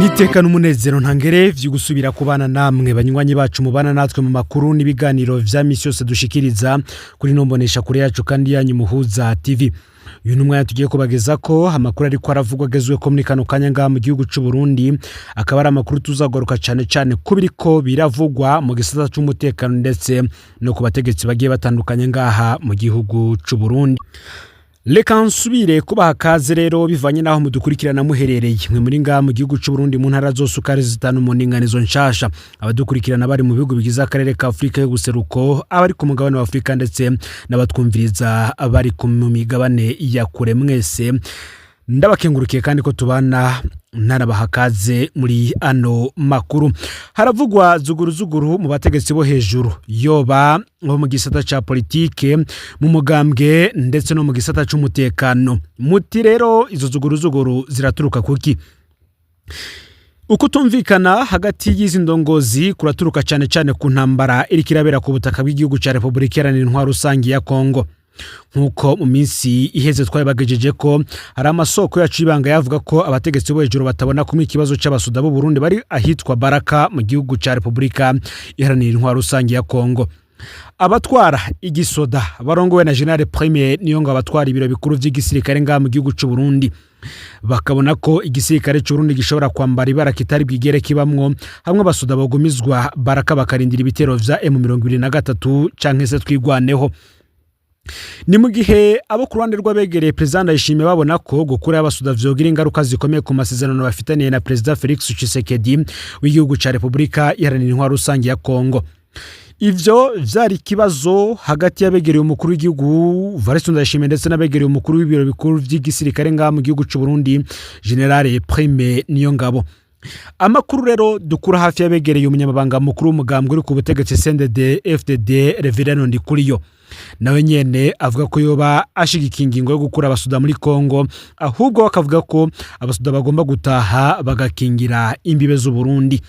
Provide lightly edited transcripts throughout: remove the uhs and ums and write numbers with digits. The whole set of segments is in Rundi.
Niteka n'umunezero ntangere vyo gusubira kubana namwe banywanyi bacu mubana natwe mu makuru n'ibiganiro vya misi yose dushikiriza kuri nombonesha kure yacu kandi yanyu Muhuza TV. Uyu ni umwanya tugiye kubageza ko amakuru ariko aravugwa agezwe ko muri kano kanya ngaha mu gihugu c'u Burundi, akaba ari amakuru tuzagaruka cane cane ku biriko biravugwa mu gisata c'umutekano ndetse no ku bategetsi bagiye batandukanye ngaha mu gihugu c'u Burundi. Reka nsubire kubaha kaze rero bivanye n'aho mudukurikirana muherereye mwe muri ngaha mu gihugu c'u Burundi, mu ntara zose uko ari zitanu mu ndinganizo nshasha, abadukurikirana bari mu bihugu bigize akarere ka Afurika y'ubuseruko, abari ku mugabane wa Afurika ndetse n'abatwumviriza bari ku migabane ya kure, mwese ndabakengurukiye kandi ko tubana ntarabaha kaze muri ano makuru. Haravugwa zuguru mu bategetsi bo hejuru, yoba bo mu gisata ca politike, mu mugambwe ndetse no mu gisata c'umutekano. Muti rero izo zuguru ziraturuka kuki? Ukutumvikana hagati y'izi ndongozi kuraturuka cyane cyane ku ntambara iriko irabera ku butaka bw'igihugu ca Repubulika Iharanira Intwaro Rusangi ya Kongo. Nk'uko mu minsi iheze twabibagejeje ko hari amasoko yacu y'ibanga yavuga ko abategetsi bo hejuru batabona kumwe ikibazo c'abasoda b'u Burundi bari ahitwa Baraka mu gihugu ca Repubulika Iharanira Intwaro Rusangi ya Kongo. Abatwara igisoda barongowe na General Prime Niyongo, abatwara ibiro bikuru vy'igisirikare ngaha mu gihugu c'u Burundi, bakabona ko igisirikare c'u Burundi gishobora kwambara ibara kitari bwigere kibamwo hamwe abasoda bagumizwa Baraka bakarindira ibitero vya M23 canke se Twigwaneho. Ni mu gihe abo ku ruhande rw'abegereye Perezida Ndayishimiye babona ko gukura abasoda vyogira ingaruka zikomeye ku masezerano bafitaniye na Perezida Felix Tshisekedi w'igihugu ca Repubulika Iharanira Intwaro Rusangi ya Kongo. Ivyo vyari ikibazo hagati y'abegereye umukuru w'igihugu Evariste Ndayishimiye ndetse n'abegereye umukuru w'ibiro bikuru vy'igisirikare ngaha mu gihugu c'u Burundi, General Prime Niyongabo. Amakuru rero dukura hafi y'abegereye umunyamabanga mukuru w'umugambwe uri ku butegetsi CNDD FDD, Reverien Ndikuriyo, nawe nyene avuga ko yoba ashigikiye ingingo yo gukura abasoda muri Kongo, ahubwo bakavuga ko abasoda bagomba gutaha bagakingira imbibe z'u Burundi.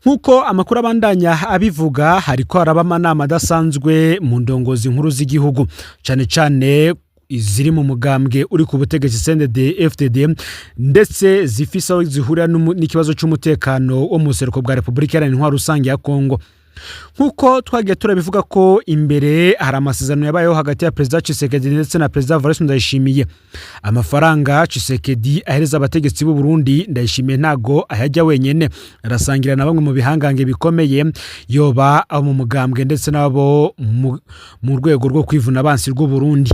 Nk'uko amakuru abandanya abivuga, hariko haraba amanama adasanzwe mu ndongozi nkuru z'igihugu, cane cane iziri mu mugambwe uri ku butegetsi CNDD FDD, ndetse zifise aho zihurira n'ikibazo c'umutekano wo mu buseruko bwa Repubulika Iharanira Intwaro Rusange ya Kongo. Nk'uko twagiye turabivuga ko imbere hari amasezerano yabayeho hagati ya Perezida Tshisekedi ndetse na Perezida Evariste Ndayishimiye. Amafaranga Tshisekedi ahereza abategetsi b'u Burundi, Ndayishimiye ntago ayajya wenyene, arasangira na bamwe mu bihangange bikomeye, yoba abo mu mugambwe ndetse n'abo mu rwego rwo kwivuna abansi rw'u Burundi.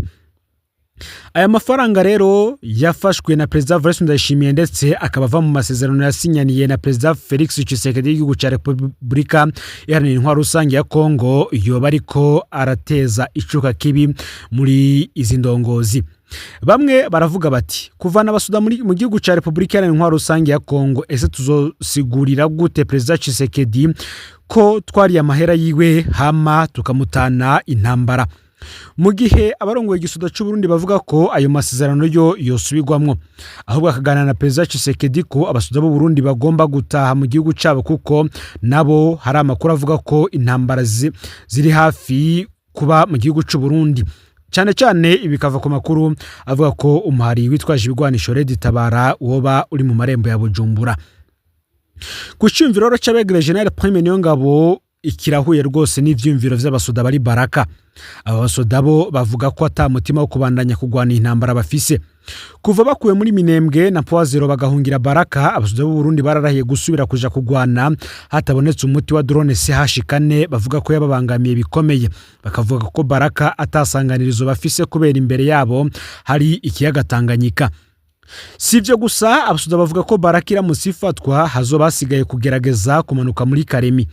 Aya mafaranga rero yafashwe na Perezida Evariste Ndayishimiye ndetse akaba ava mu masezerano yasinyaniye na Perezida Felix Tshisekedi y'igihugu cya Repubulika Iharanira Intwaro Rusange ya Kongo, yoba ariko arateza icuka kibi muri izi ndongozi. Bamwe baravuga bati kuvana abasoda mu gihugu cya Repubulika Iharanira Intwaro Rusange ya Kongo, ese tuzosigurira gute Perezida Tshisekedi ko twariye amahera yiwe hama tukamutana intambara? Mu gihe abarongoye igisoda c'u Burundi bavuga ko ayo masezerano yo yosubirwamwo, ahubwo akaganira na Perezida Tshisekedi ko abasoda b'u Burundi bagomba gutaha mu gihugu cabo, kuko nabo hari amakuru avuga ko intambara ziri hafi kuba mu gihugu c'u Burundi. Cyane cyane ibi bikava ku makuru avuga ko umuhari witwaje ibigwanisho Red Tabara woba uri mu marembo ya Bujumbura. Ku cyumviro rero c'abegereye General Prime Niyongabo, ikirahuye rwose n'ivyumviro vy'abasoda bari Baraka. Aba basoda bo bavuga ko ata mutima wo kubandanya kurwana intambara bafise. Kuva bakuwe muri Minembwe na Point Zéro bagahungira Baraka, abasoda b'u Burundi bararahiye gusubira kuja kurwana hatabonetse umuti wa drone CH4 bavuga ko yababangamiye bikomeye. Bakavuga ko Baraka atasanganirizo bafise kubera imbere yabo hari ikiyaga Tanganyika. Si ibyo gusa, abasoda bavuga ko Baraka iramutse ifatwa hazoba hasigaye kugerageza kumanuka muri Karemi.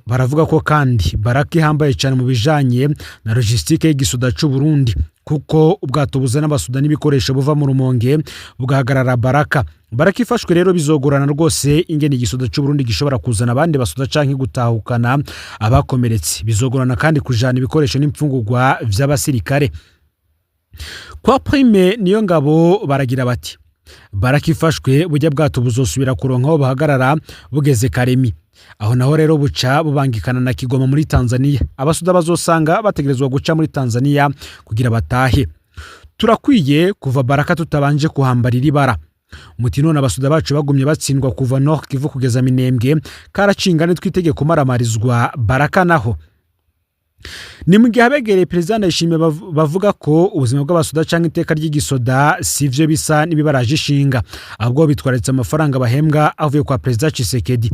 Baravuga ko kandi Baraka ihambaye cyane mu bijanye na logistique y'igisoda c'u Burundi, kuko ubwato buzana abasoda n'ibikoresho buva mu Rumonge bugahagarara Baraka. Baraka ifashwe rero bizogorana rwose ingene igisoda c'u Burundi gishobora kuzana abandi basoda canke gutahukana abakomeretse. Bizogorana kandi kujana ibikoresho n'imfungurwa vy'abasirikare. Kwa Prime Niyongabo baragira bati Baraka ifashwe, burya bwato buzosubira kuronka aho buhagarara bugeze Karemi. Aho naho rero buca bubangikana na Kigoma muri Tanzania. Abasoda bazosanga bategerezwa guca muri Tanzania kugira batahe. Turakwiye kuva Baraka tutabanje kuhambarira ibara. Muti none abasoda bacu bagumye batsindwa kuva Nord Kivu kugeza Minembwe, karacinga nitwitege kumaramarizwa Baraka naho. Ni mu gihe abegereye Perezida Ndayishimiye bavuga ko ubuzima bw'abasoda canke iteka ry'igisoda sivyo bisa n'ibibaraje ishinga, ahubwo bitwararitse amafaranga bahembwa avuye kwa Perezida Tshisekedi.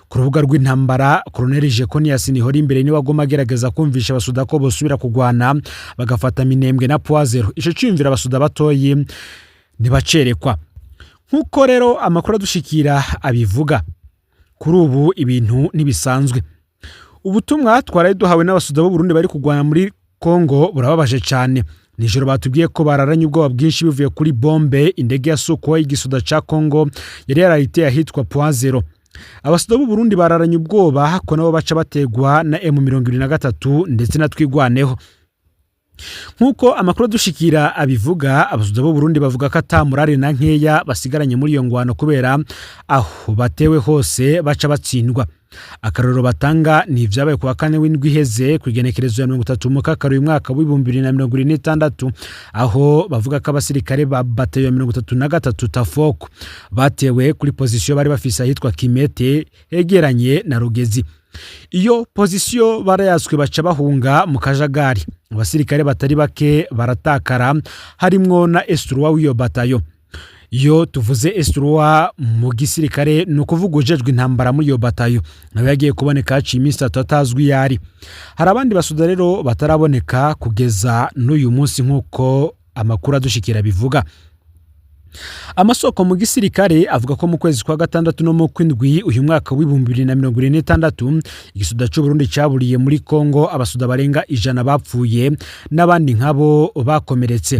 Ku rubuga rw'intambara, Colonel Jeconias Nihorimbere niwe aguma agerageza kumvisha abasoda ko bosubira kugwana bagafata Minembwe na Point Zéro. Ico ciyumvira abasoda batoyi ntibacerekwa. Nk'uko rero amakuru adushikira abivuga, kuri ubu ibintu ntibisanzwe. Ubutumwa twaraye duhawe n'abasoda b'u Burundi bari kugwana muri Kongo burababaje cyane. Nijoro batubwiye ko bararanye ubwoba bwinshi bivuye kuri bombe indege ya Sukhoi y'igisoda ca Kongo yari yarayiteye ahitwa Point Zéro. Abasoda b'u Burundi bararanye ubwoba ko nabo baca bategwa na M23 ndetse na Twigwaneho. Nk'uko amakuru adushikira abivuga, abasoda b'u Burundi bavuga ko ata murare na nkeya basigaranye muri iyo ngwano, kubera aho batewe hose baca batsindwa. Akarorero batanga ni ivyabaye ku wa kane w'indwi iheze, ku igenekerezo ya 30 Mukakaro uyu mwaka w'2026, aho bavuga ko abasirikare ba batayo ya 33 Tafoko batewe kuri position bari bafise ahitwa Kimete hegeranye na Rugezi. Iyo position barayaswe, baca bahunga mu kajagari, abasirikare batari bake baratakara, harimwo na S3 w'iyo batayo. Iyo tuvuze S3 mu gisirikare, ni ukuvuga ujejwe intambara muri iyo batayo. Nawe yagiye kuboneka haciye iminsi 3 atazwi iyo ari. Hari abandi basoda rero bataraboneka kugeza n'uyu munsi, nk'uko amakuru adushikira bivuga. Amasoko mu gisirikare avuga ko mu kwezi kwa gatandatu no mu kwindwi uyu mwaka w'2026, igisoda cy'u Burundi cyaburiye muri Kongo abasoda barenga 100 bapfuye n'abandi nkabo bakomeretse.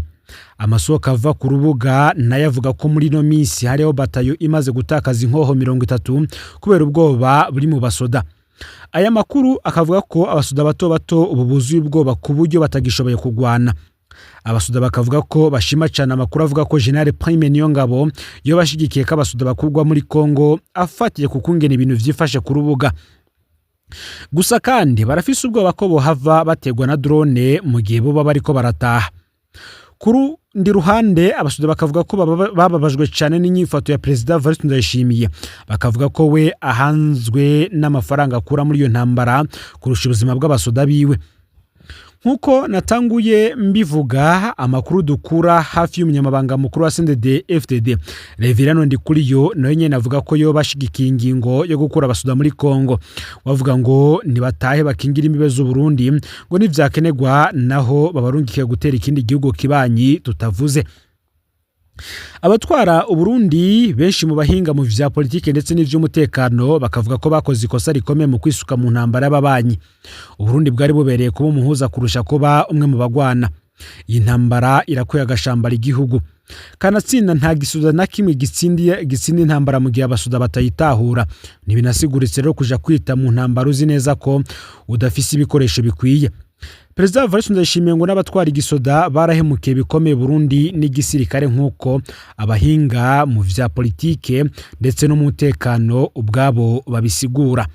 Amasoko ava ku rubuga nayo avuga ko muri ino minsi hariho batayo imaze gutakaza inkoho 30 kubera ubwoba buri mu basoda. Aya makuru akavuga ko abasoda bato bato ubu buzuye ubwoba ku buryo batagishoboye kugwana. Abasoda bakavuga ko bashima cyane amakuru avuga ko General Prime Niyongabo yo bashigikiye ko abasoda bakurwa muri Kongo, afatiye ku kungena ibintu vyifashe ku rubuga. Gusa kandi barafise ubwoba ko bohava bategwa na drone mu gihe boba bariko barataha. Ku rundi ruhande, abasoda bakavuga ko bababajwe cyane n'inyifato ya Perezida Evariste Ndayishimiye, bakavuga ko we ahanzwe n'amafaranga akura muri iyo ntambara kurusha ubuzima bw'abasoda biwe. Nk'uko natanguye mbivuga, amakuru dukura hafi y'umunyamabanga mukuru wa CNDD FDD, Reverien Ndikuriyo, nawe nyene avuga ko yoba ashigikiye ingingo yo gukura abasoda muri Kongo. Bavuga ngo nibatahe bakingira imbibe z'u Burundi, ngo nivyakenerwa naho babarungikiye gutera ikindi gihugu kibanyi tutavuze. Abatwara Uburundi benshi mu bahinga mu vya politike ndetse n'ivy'umutekano bakavuga ko bakoze ikosa rikomeye mu kwisuka mu ntambara y'ababanyi. Uburundi bwari bubereye kuba umuhuza kurusha kuba umwe mu bagwana. Iyi ntambara irakuye agashambara igihugu. Kanatsinda nta gisuda na kimwe gitsinda intambara mu gihe abasuda batayitahura. Ntibinasiguritse rero kuja kwita mu ntambara uzi neza ko udafise ibikoresho bikwiye. Perezida Evariste Ndayishimiye ngo n'abatwara igisoda barahemukiye bikomeye Burundi n'igisirikare, nk'uko abahinga mu vya politike ndetse n'umutekano ubwabo babisigura.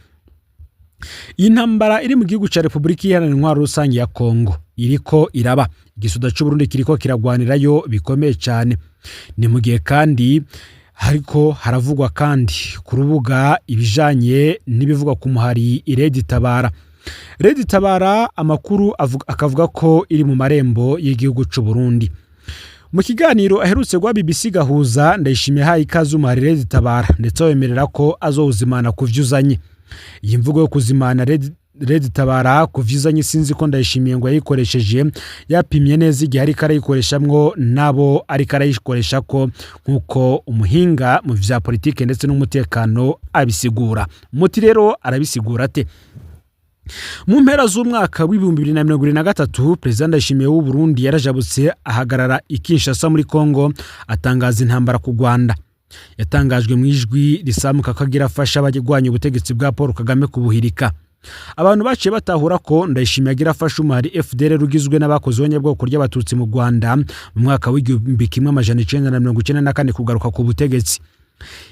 Iyi ntambara iri mu gihugu ca Repubulika Iharanira Intwaro Rusange ya Kongo iriko iraba, igisoda c'u Burundi kiriko kiragwanirayo bikomeye cyane. Ni mu gihe kandi hariko haravugwa kandi ku rubuga ibijanye n'ibivugwa ku muhari Red Tabara. Red Tabara, amakuru akavuga ko iri mu marembo y'igihugu c'u Burundi. Mu kiganiro aherutse guha BBC Gahuza, Ndayishimiye yahaye ikaze umuhari Red Tabara, ndetse awemerera ko azowuzimana ku vyo uzanye. Iyi mvugo yo kuzimana Red Tabara ku vyo uzanye, sinzi ko Ndayishimiye ngo yayikoresheje yapimye neza igihe ariko arayikoreshamwo nabo ariko arayikoresha ko, nk'uko umuhinga mu vya politike ndetse n'umutekano abisigura. Muti rero arabisigura ate? Mu mpera z'umwaka w'2023, Perezida Ndayishimiye w'u Burundi yarajabutse ahagarara i Kinshasa muri Kongo, atangaza intambara ku Rwanda. Yatangajwe mu ijwi risamuka ko agira afasha abagwanya ubutegetsi bwa Paul Kagame kubuhirika. Abantu baciye batahura ko Ndayishimiye agira afasha umuhari FDLR ugizwe n'abakoze ihonyabwoko ry'Abatutsi mu Rwanda mu mwaka w'1994 kugaruka ku butegetsi.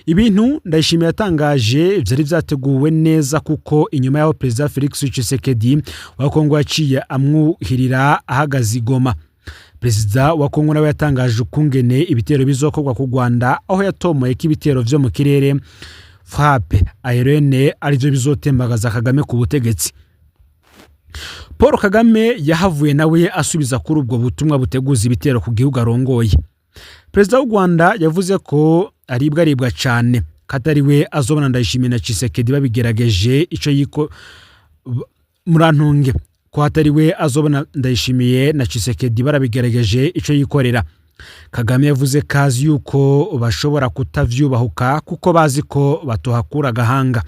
Ibintu Ndayishimiye yatangaje vyari vyateguwe neza, kuko inyuma y'aho Perezida Felix Tshisekedi wa Kongo yaciye amwuhirira ahagaze i Goma. Perezida wa Kongo nawe yatangaje ukungene ibitero bizokorwa ku Rwanda, aho yatomoye ko ibitero vyo mu kirere, frappe aérienne, arivyo bizotembagaza Kagame ku butegetsi. Paul Kagame yahavuye nawe asubiza kuri ubwo butumwa buteguza ibitero ku gihugu arongoye. Perezida w'u Rwanda yavuze ko aribwa aribwa cyane, ko atari we azobona Ndayishimiye na Tshisekedi babigerageje ico yiko, murantunge, ko atari we azobona Ndayishimiye na Tshisekedi barabigerageje ico yikorera. Kagame yavuze ko azi yuko bashobora kutavyubahuka, kuko bazi ko batohakura agahanga.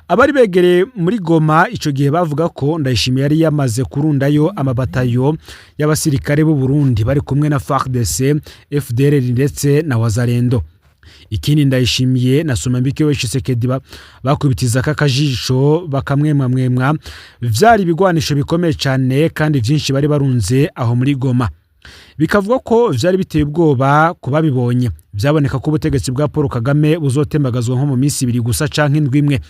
Abari begereye muri Goma ico gihe bavuga ko Ndayishimiye yari yamaze kurundayo amabatayo y'abasirikare b'u Burundi bari kumwe na FARDC, FDLR ndetse na Wazalendo. Ikindi, Ndayishimiye na Somambike we Tshisekedi bakubitiza akajisho bakamwemwamwemwa, vyari ibigwanisho bikomeye cyane kandi vyinshi bari barunze aho muri Goma. Bikavuga ko vyari biteye ubwoba ku babibonye. Vyaboneka ko ubutegetsi bwa Paul Kagame buzotembagazwa nko mu minsi 2 gusa canke indwi imwe.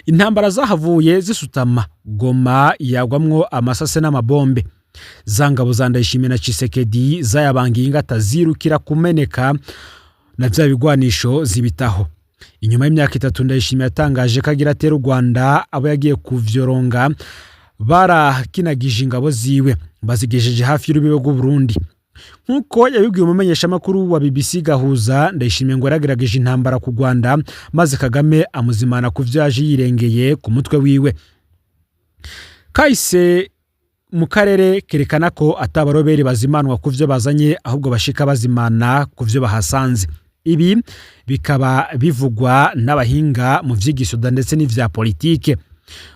Intambara zahavuye zisutama, Goma yagwamwo amasase n'amabombe. Za ngabo za Ndayishimiye na Tshisekedi zayabangiye ingata, zirukira kumeneka na vya bigwanisho zibitaho. Inyuma y'imyaka 3 Ndayishimiye yatangaje ko agira atera u Rwanda, abo yagiye kuvyoronga barakinagije ingabo ziwe, bazigejeje hafi y'urubibe rw'u Burundi. Nk'uko yabibwiye umumenyeshamakuru wa BBC Gahuza, Ndayishimiye ngo yaragerageje intambara ku Rwanda, maze Kagame amuzimana ku vyo yaje yirengeye ku mutwe wiwe. Kahise mu karere kerekana ko atabaroberi bazimanwa ku vyo bazanye, ahubwo bashika bazimana ku vyo bahasanze. Ibi bikaba bivugwa n'abahinga mu vy'igisoda ndetse n'ivya politike.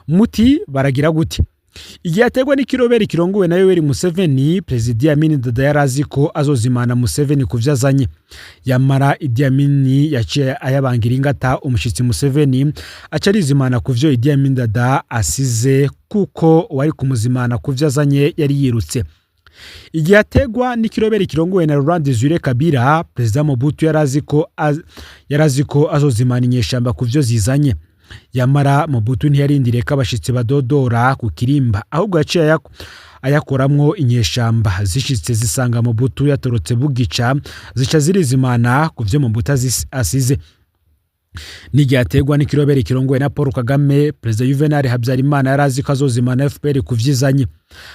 Muti baragira gute? Igihe ategwa n'ikiroberi kirongowe na Yoweri Museveni, Perezida Idi Amin Dada yari azi ko azozimana Museveni ku vyo azanye. Yamara Idi Amin yaciye ayabangira ingata umushitsi Museveni, aca arizimana ku vyo Idi Amin Dada asize, kuko uwari kumuzimana ku vyo azanye yari yirutse. Igihe ategwa n'ikiroberi kirongowe na Laurent Desire Kabila, Perezida Mobutu yari azi ko azozimana inyeshamba ku vyo zizanye. Yamara Mobutu ntiyarindiriye ko abashitsi badodora ku kirimba, ahubwo yaciye ayakoramwo inyeshamba. Zishitse zisanga Mobutu yatorotse bugica, zica zirizimana ku vyo Mobutu asize. N'igihe ategwa n'ikiroberi kirongowe na Paul Kagame, Perezida Juvenal Habyarimana yari azi ko azozimana FPR ku vyizanye.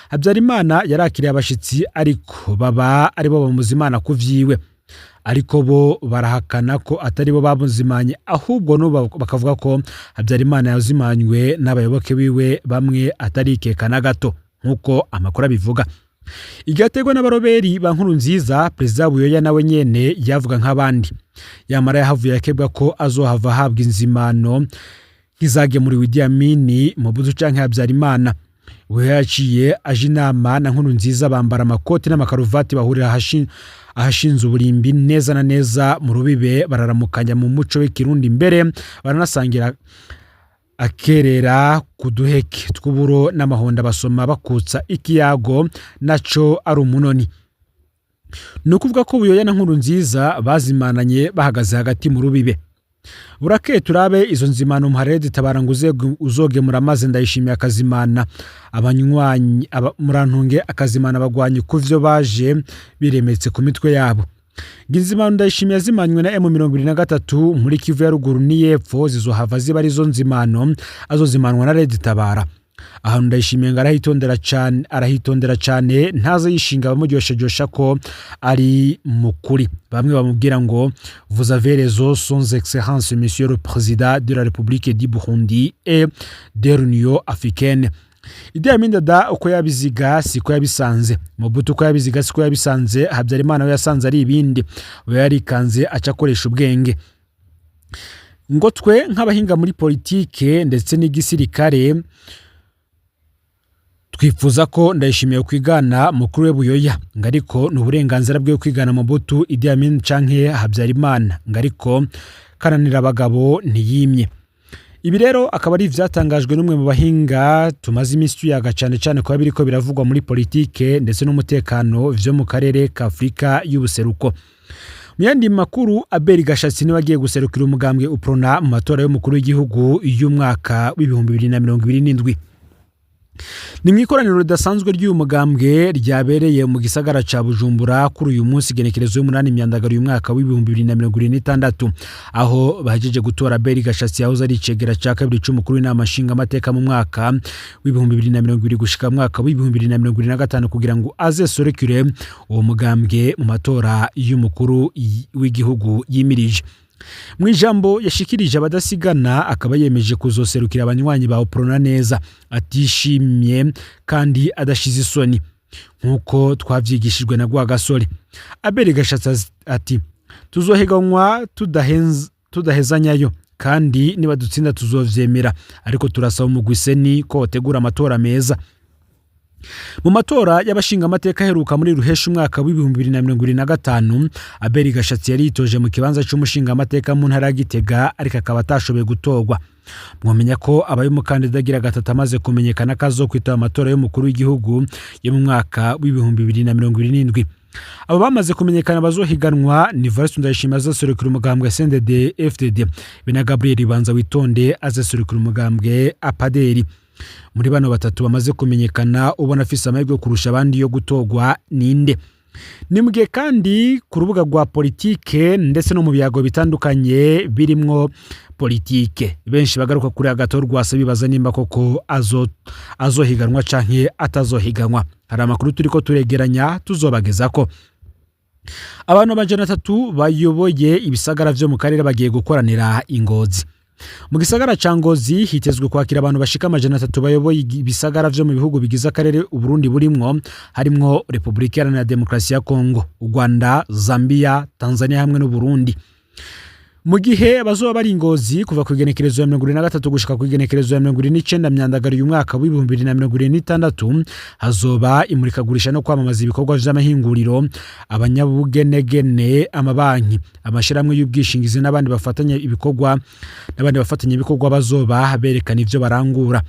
Habyarimana yarakiriye abashitsi, ariko baba aribo bamuzimana ku vyiwe. Ariko bo barahakana ko atari bo bamuzimanye, ahubwo n'ubu bakavuga ko Habyarimana yazimanywe n'abayoboke biwe bamwe atarikeka na gato, nk'uko amakuru abivuga. Igihe ategwa n'abaroberi ba Nkurunziza, Perezida Buyoya nawe nyene yavuga nk'abandi. Yamara yahavuye akebwa ko azohava ahabwa inzimano nk'izagemuriwe Idi Amin, Mobutu canke Habyarimana. Buyoya yaciye aje inama na Nkurunziza, bambara amakoti n'amakaruvati, bahurira ahashinze uburimbi neza na neza mu rubibe, bararamukanya mu muco w'ikirundi, mbere baranasangira akerera ku duheke tw'uburo n'amahonda, basoma bakutsa ikiyago naco ari umunoni. Ni ukuvuga ko Buyoya na Nkurunziza bazimananye bahagaze hagati mu rubibe. Burakeye turabe izo nzimano umuharire zitabara ngo uzogemura, maze Ndayishimiye akazimana abanywanyi murantunge, akazimana abagwanyi ku vyo baje biremetse ku mitwe yabo. Nzimano Ndayishimiye yazimanywe na M23 muri Kivu ya ruguru n'iyepfo zizohava ziba arizo nzimano azozimanwa na Red Tabara. Ahantu Ndayishimiye ngo arahitondera cyane, arahitondera cyane, ntaze yishinga abamuryosharyosha ko ari mukuri. Bamwe bamubwira ngo "Vous avez raison, son excellence monsieur le président de la République du Burundi et de l'Union africaine." Idi Amin Dada uko yabiziga siko yabisanze, Mobutu uko yabiziga siko yabisanze, Habyarimana we yasanze ari ibindi. We yarikanze, aca akoresha ubwenge. Ngo twe nk'abahinga muri politike ndetse n'igisirikare twifuza ko Ndayishimiye kwigana mukuru we Buyoya, ngo ariko ni uburenganzira bwe kwigana Mobutu, Idi Amin canke Habyarimana, ngo ariko kananira abagabo ntiyimye. Ibi rero akaba ari ivyatangajwe n'umwe mu bahinga tumaze iminsi tuyaga, cane cane kuba biriko biravugwa muri politike ndetse n'umutekano vyo mu karere ka Afurika y'ubuseruko. Mu yandi makuru, Abel Gashatsi niwe agiye guserukira umugambwe Uprona mu matora y'umukuru w'igihugu y'umwaka w'2027. Ni mu ikoraniro ridasanzwe ry'uyu mugambwe ryabereye mu gisagara ca Bujumbura kuri uyu munsi, igenekerezo y'umunani Myandagaro uyu mwaka w'2026, aho bahejeje gutora Abel Gashatsi yahoze ari icegera ca kabiri c'umukuru w'inama nshingamateka mu mwaka w'2020 gushika mu mwaka w'2025, kugira ngo azeserukire uwo mugambwe mu matora y'umukuru w'igihugu yimirije. Mu ijambo yashikirije abadasigana, akaba yemeje kuzoserukira abanywanyi ba Uprona neza, atishimye kandi adashize isoni, nk'uko twavyigishijwe na Rwagasore. Abel Gashatsi ati: "Tuzohiganwa tudahezanyayo, kandi nibadutsinda tuzovyemera, ariko turasaba umugwi CENI ko wotegura amatora meza." Mu matora y'abashingamateka aheruka muri Ruhesha umwaka w'2025, Abel Gashatsi yari yitoje mu kibanza c'umushingamateka mu ntara ya Gitega, ariko akaba atashoboye gutorwa. Mwomenya ko abaye umukandida agira gatatu amaze kumenyekana ko azokwitaba amatora y'umukuru w'igihugu yo mu mwaka w'2027. Abo bamaze kumenyekana bazohiganwa ni Evariste Ndayishimiye azaserukira umugambwe CNDD FDD, be na Gabriel Banza Witonde azaserukira umugambwe APADER. Muri bano batatu bamaze kumenyekana, ubona afise amahirwe kurusha abandi yo gutorwa ninde? Ni mu gihe kandi ku rubuga rwa politike ndetse no mu biyago bitandukanye birimwo politike, benshi bagaruka kuri Agathon Rwasa bibaza nimba koko azohiganwa canke atazohiganwa. Hari amakuru turiko turegeranya tuzobagezako. Abantu 300 bayoboye ibisagara vyo mu karere bagiye gukoranira i Ngozi. Mu gisagara ca Ngozi hitezwe kwakira abantu bashika 300 bayoboye ibisagara vyo mu bihugu bigize akarere Uburundi burimwo, harimwo Repubulika Iharanira Demokarasi ya Kongo, u Rwanda, Zambia, Tanzania hamwe n'Uburundi. Mu gihe bazoba bari i Ngozi kuva ku igenekerezo ya 23 gushika ku igenekerezo ya 29 Myandagaro uyu mwaka w'2026, hazoba imurikagurisha no kwamamaza ibikorwa vy'amahinguriro, abanyabugenegene, amabanki, amashirahamwe y'ubwishingizi n'abandi bafatanya ibikorwa bazoba berekana ivyo barangura.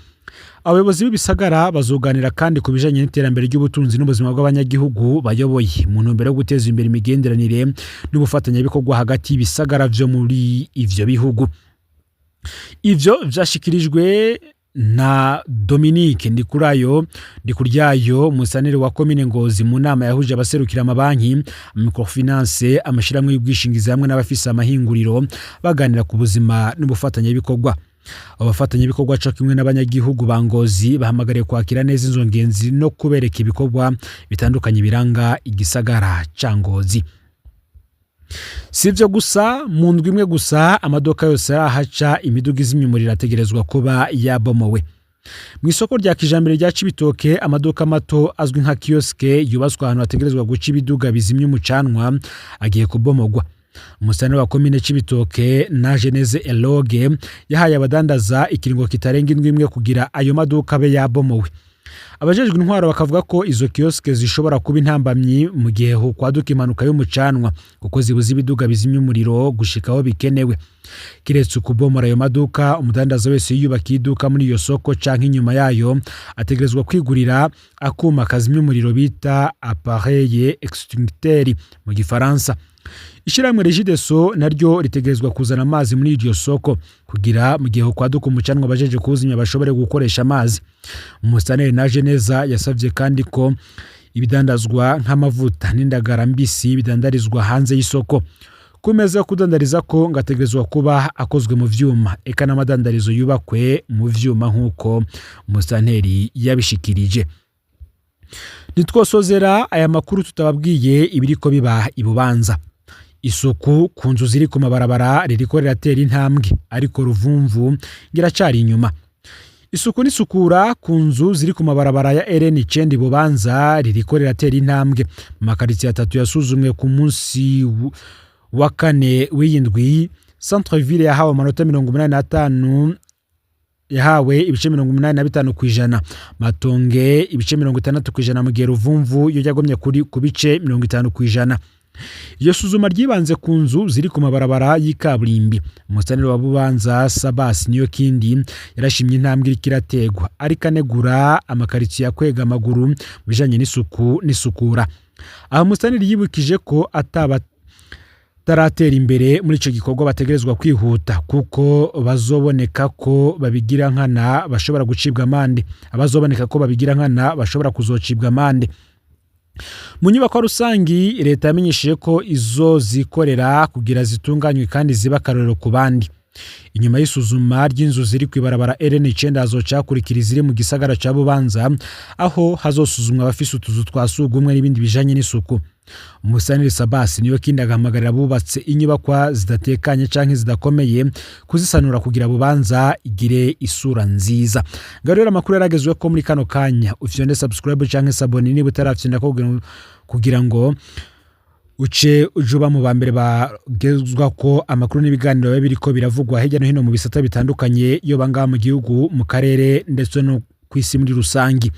Abayobozi b'ibisagara bazoganira kandi ku bijanye n'iterambere ry'ubutunzi n'ubuzima bw'abanyagihugu bayoboye, mu ntumbero yo guteza imbere imigenderanire n'ubufatanyabikorwa hagati y'ibisagara vyo muri ivyo bihugu. Ivyo vyashikirijwe na Dominique Ndikurayo Ndikuryayo, musanire wa komine Ngozi, mu nama yahuje abaserukira amabanki, microfinance, amashirahamwe y'ubwishingizi hamwe n'abafise amahinguriro, baganira ku buzima n'ubufatanyabikorwa. Abo bafatanyabikorwa co kimwe n'abanyagihugu ba Ngozi bahamagariye kwakira neza izo ngenzi no kubereka ibikorwa bitandukanye biranga igisagara ca Ngozi. Si ivyo gusa, mu ndwi imwe gusa amaduka yose arahaca imiduga izimya umuriro ategerezwa kuba yabomowe. Mu isoko rya kijambere rya Cibitoke, amaduka mato azwi nka kiosque yubatswe ahantu hategerezwa guca ibiduga bizimya umucanwa agiye kubomogwa. Umusitanteri wa komine Cibitoke na Geneze Eloge yahaye abadandaza ikiringo kitarenga indwi imwe kugira ayo maduka abe yabomowe. Abajejwe intwaro bakavuga ko izo kiosque zishobora kuba intambamyi mu gihe hokwaduka impanuka y'umucanwa, kuko zibuza ibiduga bizimya umuriro gushika aho bikenewe. Kiretse ukubomora ayo maduka, umudandaza wese yiyubakiye iduka muri iyo soko canke inyuma yayo ategerezwa kwigurira akuma kazimya umuriro bita appareil extincteur mu gifaransa. Ishyirahamwe Regideso naryo ritegerezwa kuzana amazi muri iryo soko kugira mu gihe kwaduka umucanwa abajeje kuwuzimya bashobore gukoresha amazi. Umusaneri naje neza yasabye kandi ko ibidandazwa nk'amavuta n'indagara mbisi bidandarizwa hanze y'isoko. Ku meza yo kudandariza ko ngategerezwa kuba akozwe mu vyuma, eka n'amadandarizo yubakwe mu vyuma, nk'uko umusanteri yabishikirije. Ntitwosozera aya makuru tutababwiye ibiriko biba ibubanza. Isuku ku nzu ziri ku mabarabara ririko riratera intambwe, ariko Ruvumvu ngiracari inyuma. Isuku n'isukura ku nzu ziri ku mabarabara ya RN 9 Bubanza ririko riratera intambwe. Mu makaritsiye atatu yasuzumwe ku munsi wa kane w'iyindwi, Centre Ville yahawe amanota 85, yahawe ibice 85%, Matonge ibice 60%, mu gihe Ruvumvu yo yagomye kuri ku bice 50%. Iryo suzuma ryibanze ku nzu ziri ku mabarabara y'ikaburimbi. Umusanire wa Bubanza Sabas niyo kindi yarashimye intambwe iriko irategwa, ariko anegura amakaritsiye akwega amaguru mu bijanye n'isuku n'isukura. Aha umusanire yibukije ko ataba Abataratera imbere muri ico gikorwa bategerezwa kwihuta, kuko bazoboneka ko babigira nkana bashobora gucibwa amande. Abazoboneka ko babigira nkana bashobora kuzocibwa amande. Mu nyubako rusangi leta yamenyesheje ko izo zikorera kugira zitunganywe kandi ziba akarorero ku bandi. Inyuma y'isuzuma ry'inzu ziri kw'ibarabara RN9 hazoca hakurikira iziri mu gisagara ca Bubanza, aho hazosuzumwa abafise utuzu twa sugumwe n'ibindi bijanye n'isuku. Umusanire Sabasi niyo kindi agahamagarira abubatse inyubakwa zidatekanye canke zidakomeye kuzisanura kugira Bubanza igire isura nziza. Ngaho rero amakuru yaragezwe ko muri kano kanya ufyonde subscribe canke s'abonner niba utarafyonda kugira ngo uce ujuba mu ba mbere bagezwa ko amakuru n'ibiganiro biba biriko biravugwa hirya no hino mu bisata bitandukanye, yoba ngaha mu gihugu, mu karere, ndetse no ku isi muri rusangi.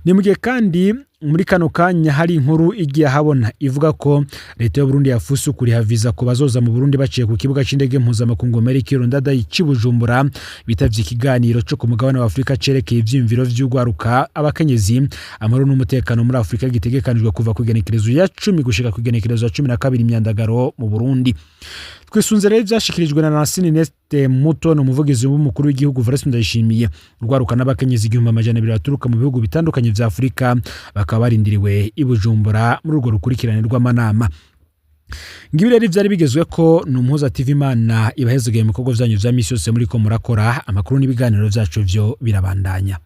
Ni mu gihe kandi muri kano kanya hari inkuru igiye ahabona ivuga ko leta y'u Burundi yafuse kuriha visa ku bazoza mu Burundi baciye ku kibuga c'indege mpuzamakungu Melchior Ndadaye c'i Bujumbura, bitavye ikiganiro co ku mugabane wa Afurika cerekeye ivyiyumviro vy'ugwaruka, abakenyezi, amahoro n'umutekano muri Afurika, gitegekanijwe kuva ku igenekerezo ya 10 gushika ku igenekerezo ya 12 Imyandagaro mu Burundi. Twisunze rero ivyashikirijwe na Lansine Neste Muto, ni umuvugizi w'umukuru w'igihugu Evariste Ndayishimiye. Urwaruka n'abakenyezi 1200 baturuka mu bihugu bitandukanye vya Afurika bakaba barindiriwe i Bujumbura muri urwo rukurikirane rw'amanama. Ngibi rero ivyari bigezwe ko ni Umuhuza TV. Imana ibahezegeye mu bikorwa vyanyu vya misi yose muriko murakora. Amakuru n'ibiganiro vyacu vyo birabandanya.